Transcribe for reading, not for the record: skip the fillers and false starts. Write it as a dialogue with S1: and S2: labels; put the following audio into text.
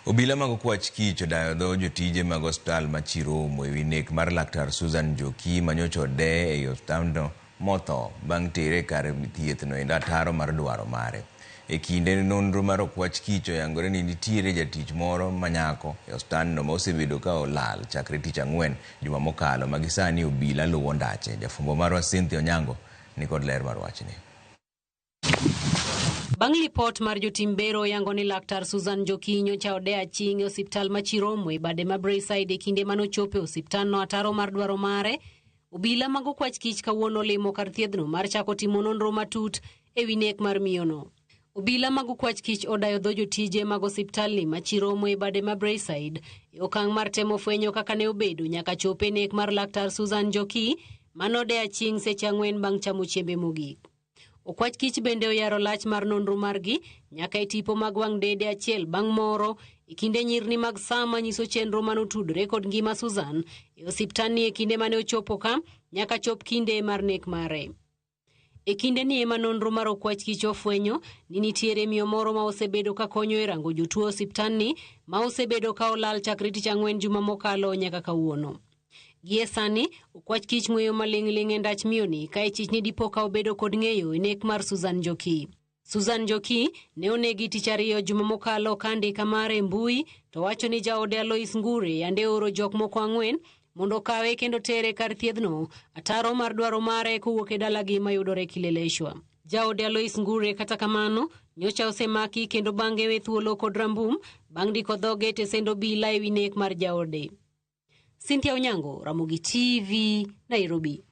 S1: Obila mag okwach kich odayo dho jotije mag osiptal ma Chiromo ewi nek mar laktar Susan Njoki manyocha ode ei osiptandno motho bang' tere e kar thieth no endo ataro mar dwaro mare. E kinde nonro mar okwach kich oyangore ni nitiere jatich moro manyako e osiptandno ma osebedo ka olal chakre tich ang'wen juma mokalo ma gisani obila luwo ndache. Jafwambo marwa Cynthia Onyango nikod ler mar wachni.
S2: Bang' lipot mar jotim bero yango ni laktar Susan Njoki nyocha ode aching' e osiptal ma Chiromo e bade ma Braeside e kinde mane ochopo e osiptandno ataro mar dwaro mare, obila mag okwach kich kawuono olimo kar thiedhno mar chako timo nonro matut e wi nek mar miyono. Obila mag okwach kich odayo dho jotije mag osiptalni ma Chiromo e bade ma Braeside e okang' mar temo fwenyo kaka ne obedo nyaka chop e nek mar laktar Susan Njoki mane ode aching' seche 4 bang' chamo chiembe mogik. Okwach kich bende oyaro lach mar nonro margi nyaka e tipo mag wang' dede achiel bang' moro e kinde nyirni mag saa manyiso chenro manotudore kod ngima Susan e osiptandni e kinde mane ochopo ka nyaka chop kinde mar nek mare. E kinde ni ema nonro mar okwach kich ofwenyo ni nitiere miyo moro ma osebedo ka konyo e rango jotuo osiptandni ma osebedo ka olal chakre tich ang'wen juma mokalo nyaka kawuono. Gie sani, okwach kich ng'weyo maling'ling' e ndach miyoni ka e chich ni dipo ka obedo kod ng'eyo e nek mar Susan Njoki. Susan Njoki ne onegi tich ariyo juma mokalo ka andika mare e mbui to wacho ni jaode Alois Ngure yande ooro jok moko 4 mondo okawe kendo tere kar thiedhno ataro mar dwaro mare kowuok e dalagi mayudore Kileleshwa. Jaode Alois Ngure kata kamano nyocha osemaki kendo bang'e we thuolo kod rambum bang' ndiko dhoge e tesend obila e wi nek mar jaode. Cynthia Onyango, Ramogi TV, Nairobi.